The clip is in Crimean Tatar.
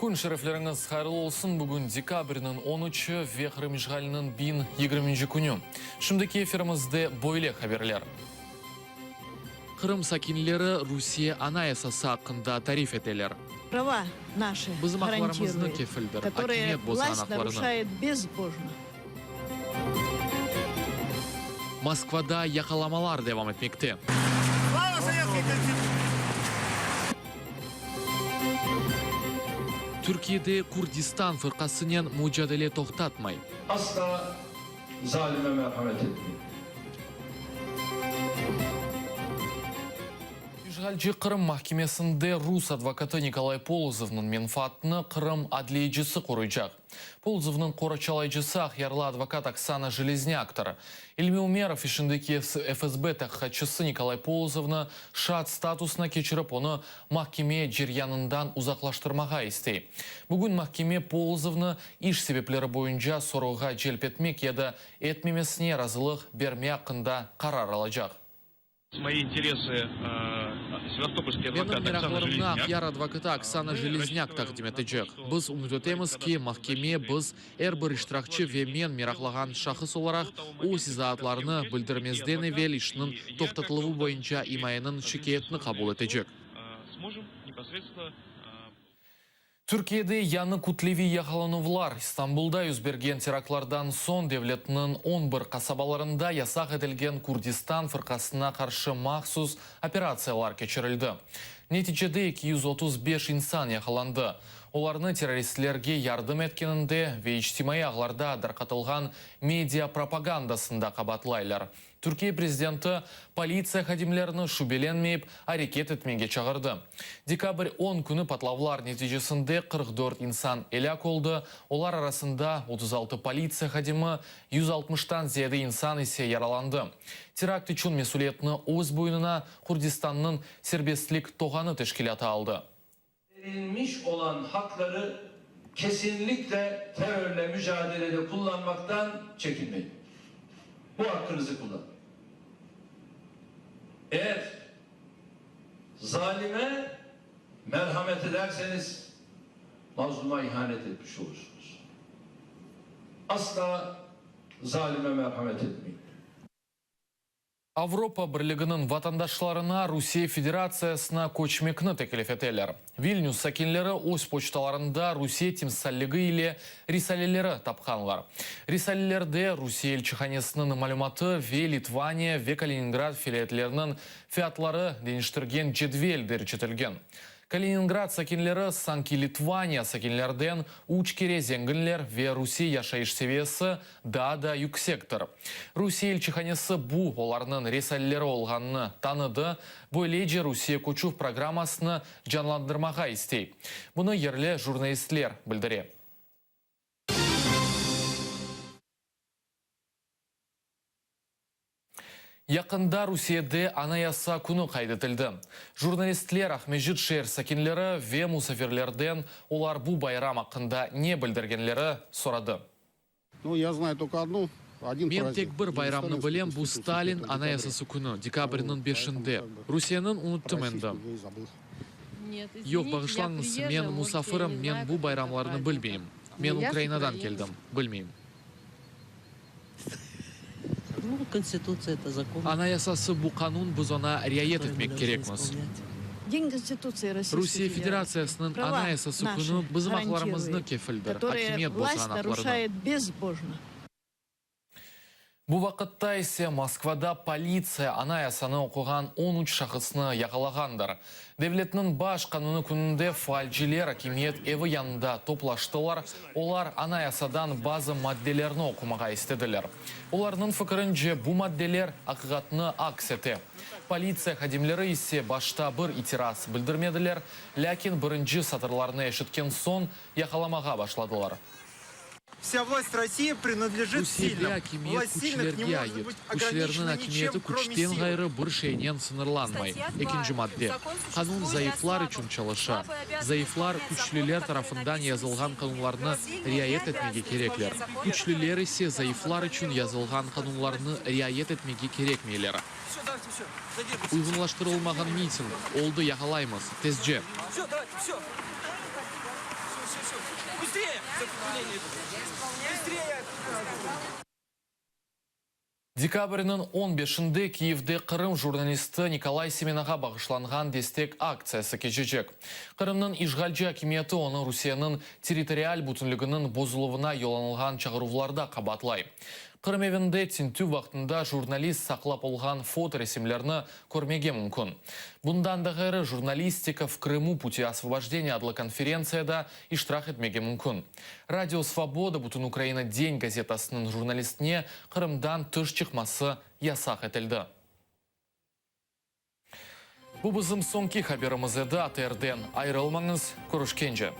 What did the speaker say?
Kün şerefleriñiz hayırlı olsun! Bugün dekabrniñ on üçü ve Qırım işğaliniñ 1020-nci künü. Şimdiki efirimizde böyle haberler. Qırım sakinleri Rusiye Anayasası aqqında tarif eteler. Prava naşı Bizim aqlarımıznı garantiruet, kefildir, kotorıye akimiyet bozğan vlast aqlarını. naruşaet bezbožno. Moskvada yaqalamalar devam etmekte. Türkiyede Kürdistan fırqasınen mucadele toqtatmay. Asla zalime merhamet etmeyin. İşğalci Qırım mahkemesinde rus advokatı Nikolay Polozovnıñ menfaatını Qırım adliyecisi qoruycaq. Polozovnıñ qoraçalayıcısı aqyarlı advokat Oksana Jeleznâktır. İlmi Umerov işindeki FSB taqiqatçısı Nikolay Polozovnı şaat statusına keçirip, onı mahkeme ceryanından uzaqlaştırmağa istey. Bugün mahkeme Polozovnı iş sebepleri boyunca sorğuğa celp etmek ya da etmemesine razılıq berme aqqında qarar alacaq. Moyi interesı Sevastopolskiy Menim advokat Oksana meraqlarımnı Jeleznâk. Aqyar advokatı Oksana Jeleznâk taqdim etecek. Biz ümüt etemiz ki, mahkeme biz, er bir iştirakçi ve men meraqlağan şahıs olaraq, öz izaatlarını bildirmezden evel işniñ toqtatıluvı boyunca imayeniñ şikâyetini qabul etecek. Türkiyede yañı kütleviy yaqalanuvlar, İstanbulda yüz bergen teraktlardan soñ devletniñ on bir qasabalarında yasaq etilgen Kürdistan fırqasına qarşı mahsus operatsiyalar keçirildi. Neticede 235 insan yaqalandı. Olarnı terroristlerge yardım etkeninde ve içtimaiy ağlarda darqatılğan media propagandasında qabaatlaylar. Türkiye prezidenti politsiya hadimlerini şübelenmeyip areket etmege çağırdı. Dekabr on künü patlavlar neticesinde 44 insan elâk oldı, olar arasında 36 politsiya hadimi, 160-tan ziyade insan ise yaralandı. Terakt içün mesüliyetni öz boynuna Kurdistannıñ Serbestlik toğanı teşkilâtı aldı. Verilmiş olan hakları kesinlikle terörle mücadelede kullanmaktan çekinmeyin. Bu hakkınızı kullanın. Eğer zalime merhamet ederseniz mazluma ihanet etmiş olursunuz. Asla zalime merhamet etmeyin. Avropa Birliginiñ vatandaşlarına Rusiye Federatsiyasına köçmekni teklif eteler. Vilnius sakinleri öz poçtalarında Rusiye timsalligi ile risaleleri tapqanlar. Risalelerde Rusiye elçihanesiniñ malümatı ve Litvaniya ve Kaliningrad vilâyetleriniñ fiyatları deñiştirgen cedvel derc etilgen. Kaliningrad sakinleri sanki Litvaniya sakinlerden üç kere zenginler ve Rusiye yaşayış seviyesi daa da yüksektir. Rusiye elçihanesi bu, olarnıñ risaleleri olğanını tanıdı, böylece Rusiye köçüv programmasını canlandırmağa istey. Bunı yerli jurnalistler bildire. Yaqında Rusiyede Anayasa künü qayd etildi. Jurnalistler Aqmescit şeer sakinleri ve musafirlerden olar bu bayram aqqında ne bildirgenleri soradı. Men tek bir bayramnı bilem, bu Stalin Anayasası künü, dekabrniñ beşinde. Rusiyeniñ unuttım endi. Yoq, bağışlañız, men musafirim, men bu bayramlarnı bilmeyim. Men Ukrainadan keldim, bilmeyim. Anayasası bu qanun, biz oña riayet etmek kerekmiz. Rusiye Federatsiyasınıñ Anayasası künü bizim aqlarımıznı kefildir, akimiyet bozğan aqlarını. Bu vaqıtta ise Moskvada politsiya Anayasanı oquğan on üç şahısnı yaqalağandır. Devletniñ baş qanunı kününde faalciler akimiyet evi yanında toplaştılar, olar Anayasadan bazı maddelerni oqumağa istediler. Olarnıñ fikirince, bu maddeler aqiqatnı aks ete. Politsiya hadimleri ise başta bir itiraz bildirmediler, lâkin birinci satırlarnı eşitken soñ yaqalamağa başladılar. Vsâ vlast Rossii prinadlejit Rusiyede silnym. akimiyet Vlast silnyh ne küçlerge может ait. bıt Küçlerniñ ograniçena akimiyeti niçem, krome küçten sily. ğayrı bir şeynen sıñırlanmay. Ekinci madde. Qanun zayıflar içün çalışa. Zayıflar küçlüler tarafından yazılğan qanunlarnı riayet etmege kerekler. Küçlüler ise zayıflar içün yazılğan qanunlarnı riayet etmege kerekmeyler. Uyğunlaştırılmağan miting. Oldı, yaqalaymız. Tezce. Dekabrniñ on beşinde Kiyevde Qırım jurnalisti Nikolay Semenağa bağışlanğan destek aktsiyası keçecek. Qırımnıñ işğalci akimiyeti onı Rusiyeniñ territorial bütünliginiñ bozuluvına yollanılğan çağıruvlarda qabaatlay. Qırım evinde tintüv vaqtında jurnalist saqlap olğan fotoresimlerni körmege mümkün. Bundan da ğayrı, Jurnalistika v Krımu, püti osvobojdeniya adlı konferentsiyada iştirak etmege mümkün. Radio Svoboda Bütünukraina Den gazetasınıñ jurnalistine Qırımdan tış çıqması yasaq etildi. Bu bizim soñki haberimiz edi, ATRden ayırılmañız, körüşkence.